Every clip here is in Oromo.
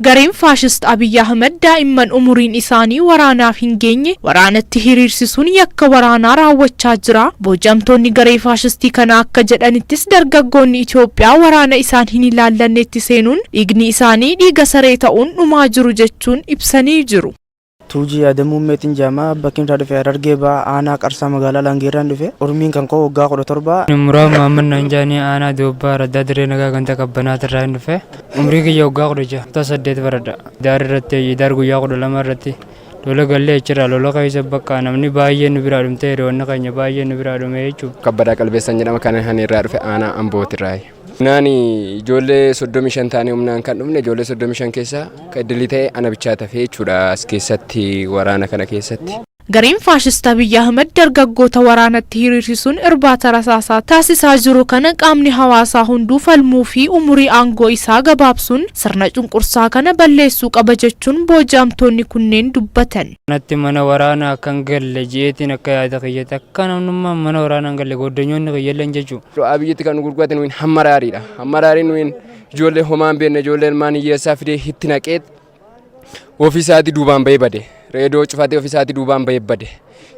Gareen faashist Abiy Ahimed daa'imman umuriin isaanii waraanaaf hin geenye waraanatti hiriirsisuun yakka waraanaa raawwachaa jira. Booji'amtoonni garee faashistii kanaa akka jedhanittis dargaggoonni Itoophiyaa waraana isaan hin ilaallannetti seenuun dhiigni isaanii dhiiga saree ta'uun dhumaa jiru jechuun ibsanii jiru. Tuujii Adam Muummeetiin jedhama. Bakki irraa dhufe Harargee Bahaa aanaa Qarsaa magaalaa Laangeerraan dhufe. Umriin kan koo waggaa 17. Muraaf Mahammad naan jedhanii aanaa Doobbaa Raddaa Dirree Nagaa ganda Qabbanaatirraa hin dhufe. Umrii kiyya waggaa 16. Kutaa 8 baradha. Daar irratti daar guyyaa 12 irratti lola gallee achirraa lola keessa bakka namni baay'een nu biraa dhumtee hiriyoonni keenya baay'een nu biraa dhume jechuudha. Kabbadaa Qalbeessaan jedhama kan ani irraa dhufe aanaa Ambootirraayi. Humnaan ijoollee 35 taanee humnaan kan dhufne ijoollee 35 keessaa kan iddilii ta'e ana bichaa tafee jechuudha as keessatti waraana kana keessatti. Gareen faashist Abiy Ahimed dargaggoota waraanatti hiriirsisuun irbaata rasaasaa taasisaa jiru kana qaamni hawaasaa hunduu falmuu fi umurii aangoo isaa gabaabsuun sirna cunqursaa kana balleessuu qaba jechuun booji'amtoonni kunneen dubbatan. Natti mana waraanaa akka hin galle je'eetiin akka yaada kiyyatti akka namnummaan mana waraanaa hin galle gooddanyoonni kiyyalleen jechuu. Abiyyitti kan nu gurgurate nuyin hammaraariidha. Hammaraariin nuyin ijoollee homaa hin beekne ijoollee ilmaan hiyyeessaa fidee hitti naqeet ofii isaatii duubaan bahee bade. Reediyoo cufatee ofii isaatii duubaan bahee bade.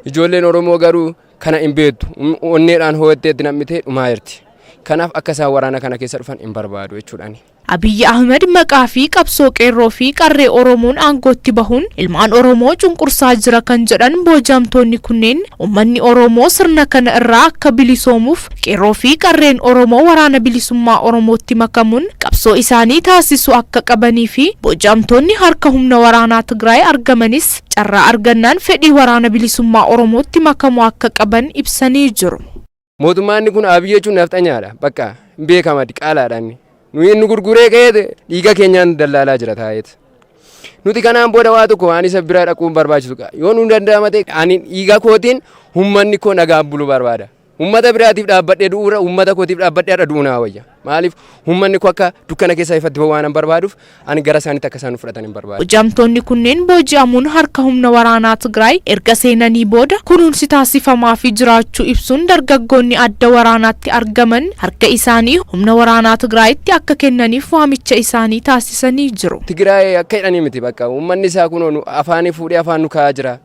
Ijoolleen Oromoo garuu kana hin beektu. Onneedhaan hoo'attee itti nam'itee dhumaa jirti. Kanaaf akka isaan waraana kana keessa dhufan hin barbaadu jechuudhaani. Abiy Ahimed maqaa fi qabsoo qeerroo fi qarree Oromoon aangootti bahuun ilmaan Oromoo cunqursaa jira kan jedhan booji'amtoonni kunneen uummanni Oromoo sirna kana irraa akka bilisoomuuf qeerroo fi qarreen Oromoo waraana bilisummaa Oromootti makamuun qabsoo isaanii taasisuu akka qabanii fi booji'amtoonni harka humna waraanaa Tigraay argamanis carraa argannaan fedhii waraana bilisummaa Oromootti makamuu akka qaban ibsanii jiru. Mootummaan kun Abiy jechuun nafxanyaadha. Bakka hin beekama diqaalaadha inni. Nuyi nu gurguree ka'eet dhiiga keenyaan dallaalaa jira taa'eet. Nuti kanaan booda waa tokko waan isa bira dhaquun barbaachisu. Yoo nu danda'ama ta'e ani dhiiga kootiin uummanni koo nagaan bulu barbaada. Uummata biraatiif dhaabbadhee du'uurra uummata kootiif dhaabbadhee har'a du'uu naa wayya. Maaliif uummanni koo akka dukkana keessaa ifatti bahu waan barbaaduuf ani gara isaaniitti akka isaan fudhatan hin barbaadu. Booji'amtoonni kunneen booji'amuun harka humna waraanaa Tigraay erga seenanii booda kunuunsi taasifamaafii jiraachuu ibsuun dargaggoonni adda waraanaatti argaman harka isaanii humna waraanaa Tigraayitti akka kennaniif waamicha isaanii taasisanii jiru. Tigraay akka jedhanii miti bakka uummanni isaa kunoo afaanii fuudhee afaan nu kaa'aa jira.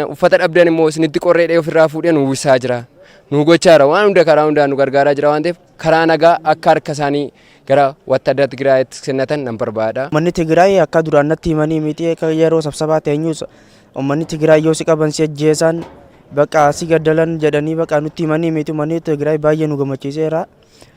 Uffata dhabdan immoo isinitti qorreedhee ofirraa fuudhee nu uwwisaa jira. Nu gochaa jira waan hunda karaa hundaan nu gargaaraa jira waan ta'eef karaa nagaa akka harka isaanii gara wattadara Tigraayitti kennatan nan barbaada. Uummanni Tigraay akka duraan natti himanii miti akka yeroo sabsabaa teenyus uummanni Tigraay yoo si qaban si ajjeesan bakka si gaddalan jedhanii bakka nutti himanii miti uummanni Tigraay baay'ee nu gammachiiseera.